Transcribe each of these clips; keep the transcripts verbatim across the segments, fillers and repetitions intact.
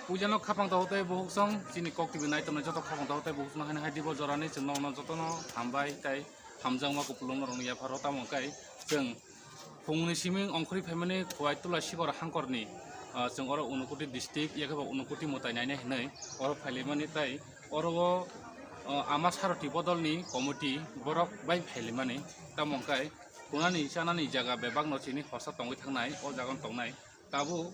Puilano khapang tago tei bukhuk song chini kok T V nai tongnai joto khapang tago tei bukhuk song haino hai dibo jorani chwng nokno jotono hambai tei hamjakma kupulung norokno yapharo tamo khe chwng phungni siming ongkhorwi phaimani Khowai Tula Sikor Hangkorni, ah, chwng oro Unakoti district yakhe bo Unakoti mwtai nainai hinwi oro phailaimani tei oro o, ah, Ama Saroti bodolni committee borok bai phailaimani tamo khe khwnani chanani jaga bebakno chini hosa tongwi thangnai o jagano tongnai. Tabuk,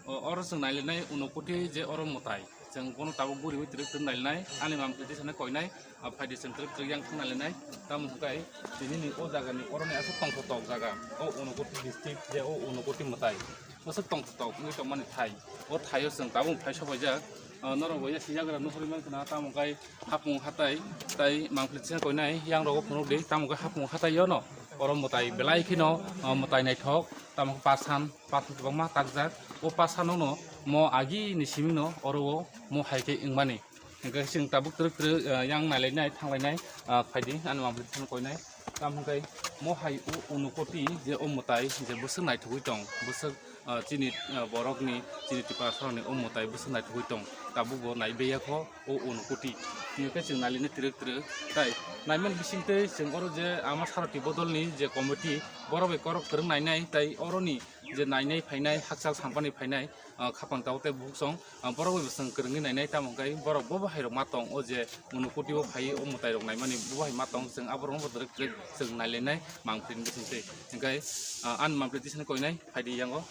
o, oro chwng nailainai Unakoti je oro mwtai. Chwng bono tabuk guriwi twrwk twrwk nailainai. Ani mama kwtwi sana koinai, a, phaidi chwng twrwk twrwk yang thang nailainai. Tamo hwnkhe tinini o jagani oroni aswk tongthotok jaga. O Unakoti district je o Unakoti mwtai. Aswk tongthotok wngwi tongmani thai. O thaio chwng tabuk phai sobaijak. O norok bo ya sijagra nuhuri mankha na tamo khe hapung hatai tai mangpli chwng koinai yang rogo phunukdi tamo khe hapung hatai yono. Oro mwtai belai kheno, o, mwtai naithok. Tamo khe pasan, pasan kwbangma takjak. O pasanokno mo agini simino oro o mo hai khe wngmani. Hwnkhe chwng tabuk twrwk twrwk, ah, yang nailainai, thanglainai, ah, phaidi, ani mangpli thani koinai. Tamo hwnkhe mo hai o Unakoti je o mwtai je bwswk naithogwi tong, bwswk, ah, chini, ah, borokni, chini Tiprasarokni o mwtai bwswk naithogwi tong, tabukbo naibeya kho o Unakoti. Hwnkhe chwng nailainai twrwk twrwk. Tai naimani bisingtwi chwng oro je Ama Saroti bodolni je committee, borok bai korok kwrwng nainai, tai oroni je nainai phainai, hakchal sampani phainai, ah, khapang tabuk tei bukhuk song, ah, borok bai bo chwng kwrwngwi nainai, tamo khe borok bo bahai rok ma tong, o je Unakoti o phai o mwtai rok naimani bo bahai ma tong, chwng aborok no bo twrwk twrwk chwng nailainai mangpli ni bisingtwi. Hwnkhe, ah, ani mangpli tisani koinai phaidi yango.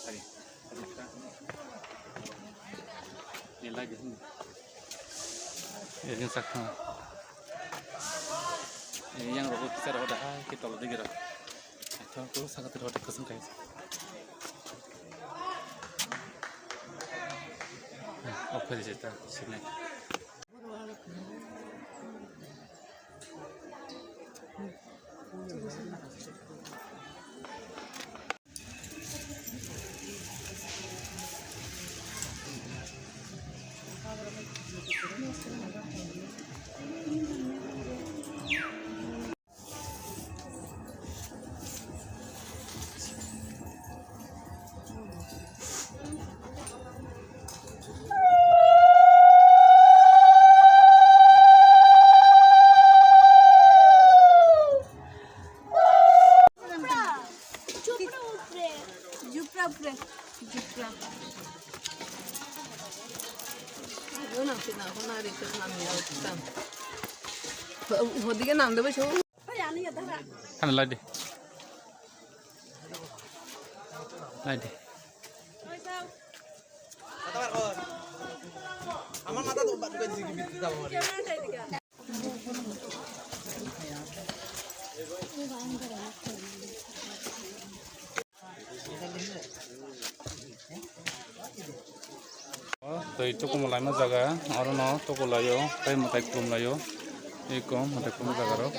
Phaidi. Ni lagi. Yang sak. Yang rogo kisa rogo dah, kita lo dikira. Acho, tu saka tu rogo kasang kai. Oke, jeta, sini. Jupra upre. Jupra upre. Jupra. Yo nang sih nang kona ri sih nang ya utang. Hodige nang debe so. Hana lai de. Lai de. আমার মাথা তো বাদ করে দিছি কি বিদ্যুৎ জ্বালা মারি। Twi tukumu laima jaga, orono tuku laio, tei mwtai khulum laio, eko mwtai khulum jaga rok.